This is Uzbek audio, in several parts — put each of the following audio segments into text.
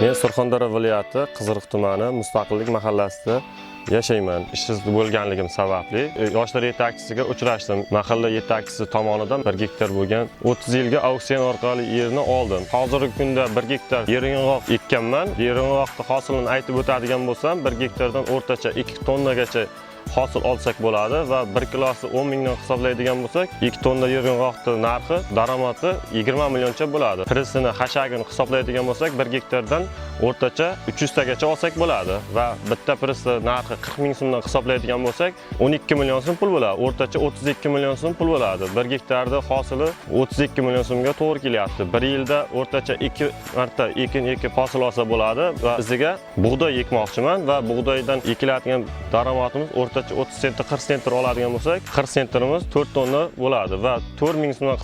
Men Surxondaryo viloyati Qiziriq tumani Mustaqillik mahallasida yashayman. Ishsiz bo'lganligim sababli yoshlar yetakchisiga uchrashdim. Mahalla yetakchisi tomonidan 1 gektar bo'lgan 30 yilga auksion orqali yerni oldim. Hozirgi kunda 1 gektar yeryong'oq ekkanman. Yeryong'oqni hosilini aytib o'tadigan bo'lsam, 1 gektardan o'rtacha 2 tonnagacha hosil olsak bo'ladi va 1 kilosi 10 mingdan hisoblaydigan bo'lsak, 2 tonna yeryong'oqni narxi, daromadi 20 millioncha bo'ladi. Pirisini, xashagini hisoblaydigan bo'lsak, 1 gektardan o'rtacha 300 tagacha olsak bo'ladi va bitta pirisni narxi 40 ming so'mdan hisoblaydigan bo'lsak, 12 million so'm pul bo'ladi. O'rtacha 32 million so'm pul bo'ladi. 1 gektarda hosili 32 million so'mga to'g'ri kelyapti. Bir yilda o'rtacha 2 marta ekin ekib hosil olsa bo'ladi va iziga bug'doy ekmoqchiman va bug'doydan ekiladigan daromadimiz o'rtacha 30 sentr, 40 sentr oladigan bo'lsak, 40 sentrimiz 4 tonna bo'ladi va 4 ming so'mdan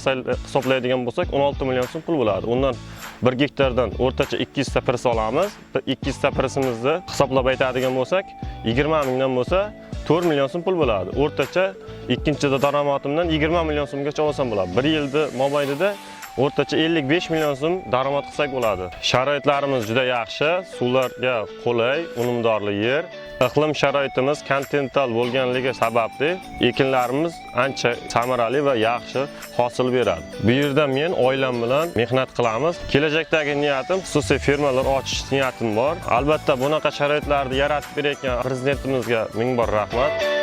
hisoblaydigan bo'lsak, 16 million so'm pul bo'ladi. Undan 1 gektardan o'rtacha 200 ta piris olamiz. 200 ta pirisimizni hisoblab aytadigan bo'lsak, 20 mingdan bo'lsa 4 million so'm pul bo'ladi. O'rtacha ikkinchi daromadimdan 20 million so'mgacha olsam bo'ladi. Bir yilda mobaynida o'rtacha 55 million so'm daromad qilsak bo'ladi. Sharoitlarimiz juda yaxshi, suvlarga qulay, unumdorli yer. Iqlim sharoitimiz kontinental bo'lganligi sababli ekinlarimiz ancha samarali va yaxshi hosil beradi. Bu yerda men oilam bilan mehnat qilamiz. Kelajakdagi niyatim xususiy fermalar ochish niyatim bor. Albatta, bunaqa sharoitlarni yaratib berayotgan prezidentimizga ming bor rahmat.